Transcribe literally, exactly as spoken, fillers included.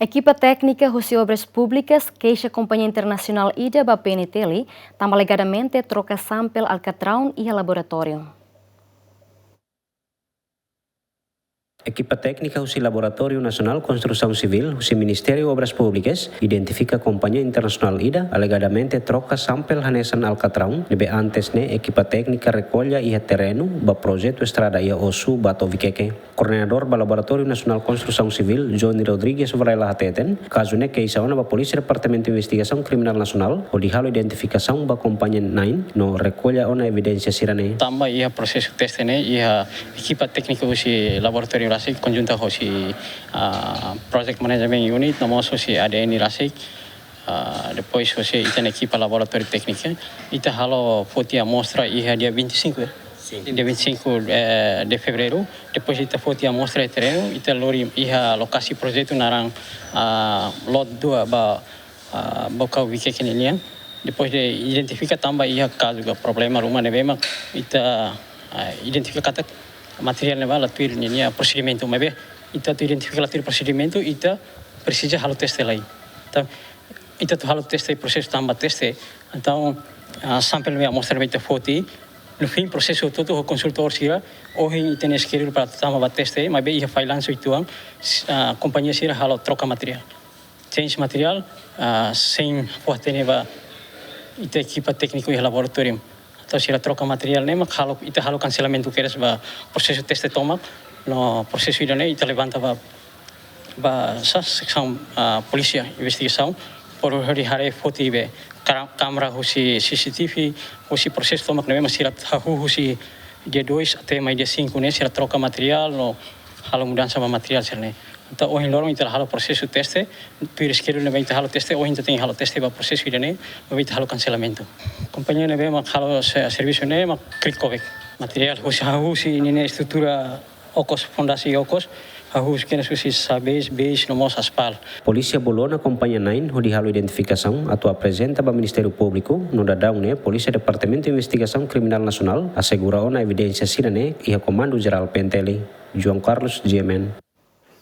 Ekipa téknika husi Obras Públikas keixa kompañia internasionál ida ba P N T L tanba alegadamente troka sampel alkatraun iha laboratóriu. Ekipa téknika husi Laboratóriu Nasionál Konstrusaun Sivíl husi Ministériu Obras Públikas identifika kompañia internasionál ida alegadamente troka sampel hanesan alkatraun ne'ebé antes ne'e ekipa téknika rekolla iha terrenu ba projetu estrada iha Ossu ba to'o Viqueque. Koordenadór ba Laboratóriu Nasionál Konstrusaun Sivíl, Johnny Rodrigues Varela hateten, kazu ne'e keixa ona ba Polísia Departamentu Investigasaun Kriminál Nasionál hodi halo identifikasaun ba kompañia na'in no rekolla ona evidénsia sira-ne'e. Tanba iha prosesu teste ne'e, iha ekipa téknika husi laboratóriu rasik, konjunta husi, ah, Project Management Unit, no mós husi A D N rasik, ah, depois husi ita-nia ekipa laboratóriu téknika, ita halo foti amostra iha dia vinte e cinco, eh? Sim. Dia vinte e cinco, eh, de fevereiro, depois ita foti amostra iha terrenu, ita lori iha lokasi projetu naran, ah, lot dua ba, ah, Baucau Viqueque nian. Depois de identifika tanba iha kazu ka problema ruma ne'ebé mak ita, ah, identifika katak materiál ne'ebá la tuir ninia prosedimentu, maibé ita atu identifika la tuir prosedimentu, ita presiza halo teste lai. Entaun, ita atu halo teste, prosesu tanba teste. Entaun, ah, sampel ne'ebé, amostra ne'ebé ita foti, no fim prosesu hotu-hotu ho konsultór sira, ohin ita-nia schedule para tama ba teste, maibé iha fallansu uitoan, s-, ah, kompañia sira halo troka materiál. Change materiál, ah, sein fó-hatene ba ita ekipa tékniku iha laboratóriu. Entaun sira troka materiál ne'e mak halo, ita halo kanselamentu kedas ba prosesu teste tomak, no prosesu ida-ne'e ita levanta ba, ba sá, seksaun, ah, polísia investigasaun, para hodi haree foti be kara-, kámara husi C C T V, husi prosesu tomak ne'ebé mak sira hahú husi dia dois até mai dia cinco ne'e, sira troka materiál, no halo mudansa ba materiál sira-ne'e. Entaun ohin loron ita halo prosesu teste, tuir schedule ne'ebé ita halo teste, ohin ita tenke halo teste ba prosesu ida-ne'e, maibé ita halo kanselamentu. Kompañia ne'ebé mak halo se-, servisu ne'e mak Kritkovic. Materiál husi, hahú husi ninia estrutura okos, fondasi okos, hahú husi kedas husi sá, beis, beis no mós aspal. Polísia bolu ona kompañia na'in hodi halo identifikasaun atu aprezenta ba Ministériu Públiku, no daudaun ne'e Polísia Departamentu Investigasaun Kriminál Nasionál asegura ona evidénsia sira-ne'e iha Komandu Jerál P N T L. João Carlos, G M N.